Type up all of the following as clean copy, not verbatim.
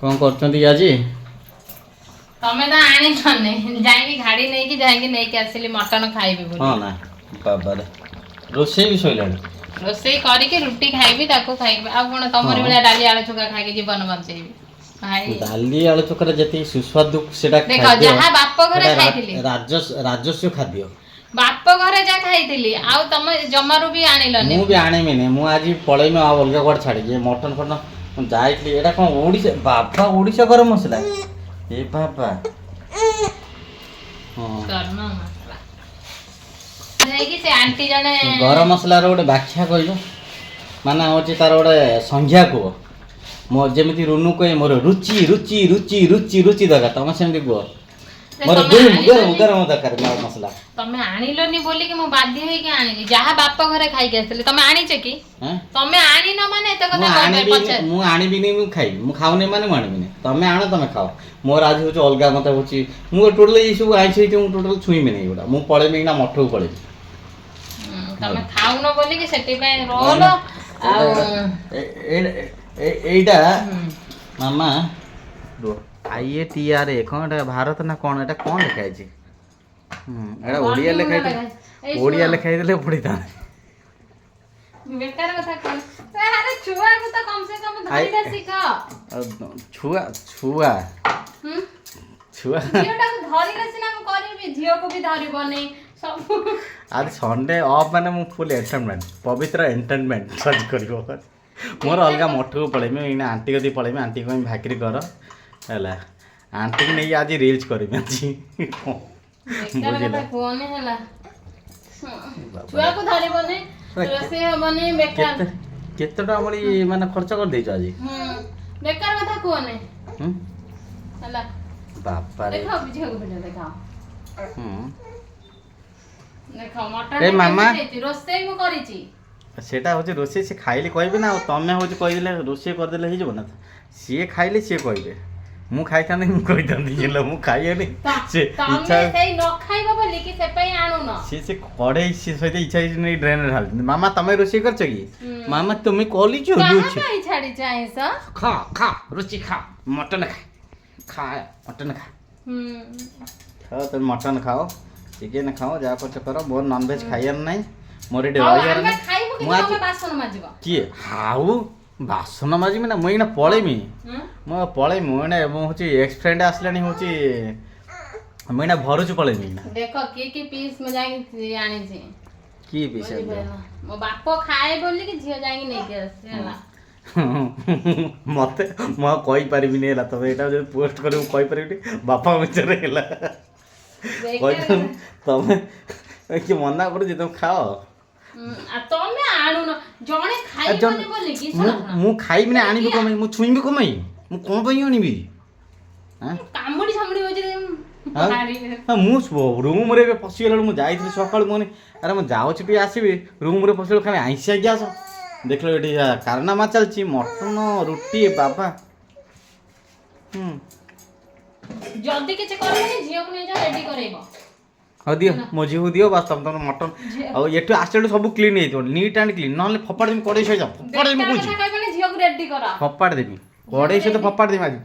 କ'ଣ କରୁଛନ୍ତି କି ଆଜି? ତମେ ତ ଆଣିଲନି, ଯାଇକି ଗାଡି ନେଇକି ଯାଇକି ନେଇକି ଆସିଲି ମଟନ ଖାଇବି ବୋଲି। ହଁ ନା, ବାବାରେ, ରୋଷେଇ ବି ସରିଲାଣି। ରୋଷେଇ କରିକି ରୁଟି ଖାଇବି, ତାକୁ ଖାଇବି। ଆଉ କଣ ତମରି ଭଳିଆ ଡାଲି ଆଳୁ ଚୋଖା ଖାଇକି ଜୀବନ ବଞ୍ଚେଇବି ଭାଇ? ଡାଲି ଆଳୁ ଚୋଖାରେ ଯେତିକି ସୁସ୍ୱାଦୁ ସେଟା ଦେଖ, ଖାଦ୍ୟ, ଯାହା ବାପ ଘରେ ସେଟା ଖାଇଥିଲି। ରାଜସ୍ୱ ଖାଦ୍ୟ। ବାପ ଘରେ ଯାହା ଖାଇଥିଲି, ଆଉ ତମେ ଜମାରୁ ବି ଆଣିଲନି। ମୁଁ ବି ଆଣିବିନି। ମୁଁ ଆଜି ପଳେଇମି ଆଉ ଅଲଗା କୁଆଡ଼େ ଛାଡ଼ିକି ମଟନ ଫଟନ। ମୁଁ ଯାଇଥିଲି, ଏଇଟା କ'ଣ ଓଡ଼ିଶା, ବାବା, ଓଡ଼ିଶା ଗରମ ମସଲା ଏ ବାବା, ହଁ। ଗରମ ମସଲା ହେଇକି ସେ ଆଣ୍ଟି ଜଣେ ଗରମ ମସଲାର ଗୋଟେ ବ୍ୟାଖ୍ୟା କହିଲ, ମାନେ ହେଉଛି ତାର ଗୋଟେ ସଂଜ୍ଞା କୁହ। ମୋ ଯେମିତି ରୁନୁ କହେ, ମୋର ରୁଚି ରୁଚି ରୁଚି ରୁଚି ରୁଚି ଦରକାର, ତମେ ସେମିତି କୁହ, ମୋର ତମେ ଗରମ ଗରମ ଆଣିଲନି। ଗରମ ଦରକାର ଗରମ ମସଲା। ତମେ ଆଣିଲନି ବୋଲିକି ମୁଁ ବାଧ୍ୟ ହେଇକି ଆଣିଲି। ଯାହା ବାପ ଘରେ ଖାଇକି ଆସିଥିଲି, ତମେ ଆଣିଛ କି? ହେଁ? ତମେ ଆଣିନ ମାନେ ଏତେ ମୁଁ କଥା କଣ ପାଇଁ ଆଣିବି ପଚାର? ମୁଁ ଆଣିବିନି, ମୁଁ ଖାଇବି। ମୁଁ ଖାଉନି ମାନେ ମୁଁ ଆଣିବିନି। ତମେ ଆଣ, ତମେ ଖାଅ। ମୋର ଆଜି ହେଉଛି ଅଲଗା। ମତେ ହେଉଛି ମୁଁ ଟୋଟାଲି ଏଇ ସବୁ ଆଇଁଷ ହେଇଥିବ, ମୁଁ ଟୋଟାଲି ଛୁଇଁବିନି ଏଗୁଡ଼ା। ମୁଁ ପଳେଇବି ନା, ମଠକୁ ପଳେଇବି। ତମେ ଖାଉନ ବୋଲିକି ସେଥିପାଇଁ ରୋଲ ଆଉ ଏଇଟା ମାମା, IATRA କ'ଣ ଏଟା? ଭାରତ ନା କ'ଣ ଏଟା? କ'ଣ ଲେଖା ହେଇଛି? ଏଇଟା ଓଡ଼ିଆ ଲେଖା ହେଇଥିଲେ, ଏଇ ଓଡ଼ିଆ ଶୁଣ। ଲେଖା ହେଇଥିଲେ ପଢ଼ିଥାନ୍ତେ। ବେକାର କଥା କଣ? ଆରେ, ଛୁଆକୁ ତ କମ ସେ କମ ଧରିବା ଶିଖ। ଆଉ ଛୁଆ ଛୁଆ ଛୁଆ ଝିଅଟାକୁ ଧରିଲେ ସିନା ମୁଁ କରିବି। ଝିଅକୁ ବି ଧରିବନି ସବୁ। ଆଜି ସଣ୍ଡେ ଅଫ୍, ମାନେ ମୁଁ ଫୁଲ୍ ଏଣ୍ଟରଟେନମେଣ୍ଟ, ପବିତ୍ର ଏଣ୍ଟରଟେନମେଣ୍ଟ ସର୍ଚ୍ଚ କରିବ। ମୋର ଅଲଗା ମଠକୁ ପଳେଇମି ଏଇନା, ଆଣ୍ଟି କତିକି ପଳେଇମି। ଆଣ୍ଟି କହିବି ଭାକିରି କର, ହେଲା? ଆଣ୍ଟିକି ନେଇକି ଆଜି ରିଲ୍ସ କରିବି ଆଜି। ବେକାର ବୁଝିଲ? କଥା କୁହନି ହେଲା। ଛୁଆକୁ ଧରିବନି, ରୋଷେଇ ହବନି, ବେକାର। କେତେ କେତେ ଟଙ୍କା ଭଳି ମାନେ ଖର୍ଚ୍ଚ କରିଦେଇଛ ଆଜି? ବେକାର କଥା କୁହନି। ହୁଁ ହେଲା। ବାପାରେ। ଦେଖ, ଝିଅକୁ ଭିଡ଼ିଓ ଦେଖାଅ। ଦେଖ ମଟନ ଏ ମାମା। ହେଇଛି, ରୋଷେଇ ମୁଁ କରିଛି। ସେଇଟା ହେଉଛି ରୋଷେଇ, ସେ ଖାଇଲେ କହିବେ ନା। ଆଉ ତମେ ହେଉଛି କହିଦେଲେ, ରୋଷେଇ କରିଦେଲେ ହେଇଯିବ ନା? ସିଏ ଖାଇଲେ ସିଏ କହିବେ। ମୁଁ ଖାଇଥାନ୍ତି, ମୁଁ କହିଥାନ୍ତି, ହେଲେ ମୁଁ ଖାଇବେନି। ସେ ତମେ ଇଚ୍ଛା ସେଇ ନ ଖାଇବ ବୋଲିକି ସେ ପାଇଁ ଆଣୁନ। ସିଏ ସେ କଢ଼େଇ ସିଏ ସହିତ ଇଚ୍ଛା ହେଇଛି ନେଇ ଡ୍ରେନରେ ଢାଳିଛନ୍ତି। ମାମା, ତମେ ରୋଷେଇ କରିଛ କି? ହୁଁ। ମାମା, ତୁମେ କରିଛ? କାହା ରୁଚି ପାଇଁ ଛାଡିଛ ଆଇଁଷ? ଖା ଖା, ରୁଚି ଖା, ମଟନ ଖା ଖା, ମଟନ ଖା। ଖାଅ, ତମେ ମଟନ ଖାଅ, ଚିକେନ ଖାଅ, ଯାହା କରୁଛ କର। ମୋର ନନଭେଜ ଖାଇବାର ନାହିଁ। ମୋର ଏଠି ହଉ, ରହିବାର ଆମେ ନାହିଁ। ଖାଇବୁ। ମୁଁ କିନ୍ତୁ ଆଜି ତମେ ବାସନ ମାଜିବ। କିଏ ଆଉ ବାସନ ମାଜିବି ନା? ମୁଁ ଏଇନା ପଳେଇମି। ହୁଁ? ମୁଁ ପଳେଇମି। ମୁଁ ଏଇନା, ମୁଁ ହେଉଛି ଏକ୍ସ ଫ୍ରେଣ୍ଡ ଆସିଲାଣି, ହେଉଛି ମୁଁ ଏଇନା ଭରୁଛୁ ପଳେଇମି ଏଇନା। ଦେଖ କି କି ପିସ୍ ମୁଁ ଯାଇକି ଆଣିଛି। କି ପିସ୍? ବୁଝିପାରିଲ? ମୋ ବାପ ଖାଏ ବୋଲିକି ଝିଅ ଯାଇକି ନେଇକି ଆସିଛି, ହେଲା। ମତେ ମୁଁ ଆଉ କହିପାରିବିନି, ହେଲା। ତମେ ଏଇଟା ଯଦି ପୋଷ୍ଟ କରିବ, ମୁଁ କହିପାରିବିନି ବାପା ବିଚାରେ, ହେଲା। କହିପାରିବି ତମେ କିଏ ମନା କରୁଛି? ତମେ ଖାଅ। ଆଉ ତମେ ଆଣୁନ, ଜଣେ ଖାଇବନି ବୋଲିକି। ମୁଁ ଶୁଣ ଶୁଣ। ମୁଁ ଖାଇବିନି, ଆଣିବି କଣ ପାଇଁ? ମୁଁ ଛୁଇଁବି କଣ ପାଇଁ? ମୁଁ କଣ ପାଇଁ ଆଣିବି? ଆଁ? କାମୁଡି ଛାମୁଡି ହଉଛି। ଆଉ? ହଁ, ମୁଁ ରୁମ୍ରେ ଏବେ ପଶିଗଲା ବେଳକୁ, ମୁଁ ଯାଇଥିଲି ସକାଳୁ, ମୁଁ କହିନି ଆରେ ମୁଁ ଯାଉଛି ଟିକେ ଆସିବି, ରୁମ୍ରେ ପଶିଲା ବେଳକୁ ଖାଲି ଆଇଁଷିଆ ଗ୍ୟାସ୍। ଦେଖିଲ, ଏଠି କାରନାମା ଚାଲିଛି, ମଟନ ରୁଟି, ବାବା। ଯଦି କିଛି କରିବନି, ଝିଅକୁ ନେଇଯାଅ, ରେଡି କରେଇବ। ହଉ ଦିଅ, ମୋ ଝିଅକୁ ଦିଅ, ବାସ୍। ତମ ତମର ମଟନ ଆଉ ଏଠୁ ଆସିଲା ବେଳକୁ ସବୁ କ୍ଲିନ୍ ହେଇଥିବ, ନିଟ୍ ଆଣ୍ଡ କ୍ଲିନ୍। ନହେଲେ ଫୋପାଡ଼ି ଦେବି କଡ଼େଇ ସହିତ, ଫୋପାଡ଼ି ଦେବି। ବେକାର କହୁଛି। କଥା କହିବନି, ଝିଅକୁ ରେଡି କର। ଫୋପାଡ଼ି ଦେବି କଡ଼େଇ ସହିତ, ଫୋପାଡ଼ି ଦେବି ଆଜି,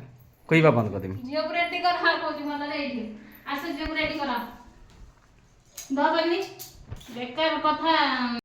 କହିବା ବନ୍ଦ କରିଦେବି। ଝିଅକୁ ରେଡି କର କହୁଛି। ଭଲରେ ଏଇଠି ଆସ, ଝିଅକୁ ରେଡି କର। ଧରିନି, ବେକାର କଥା।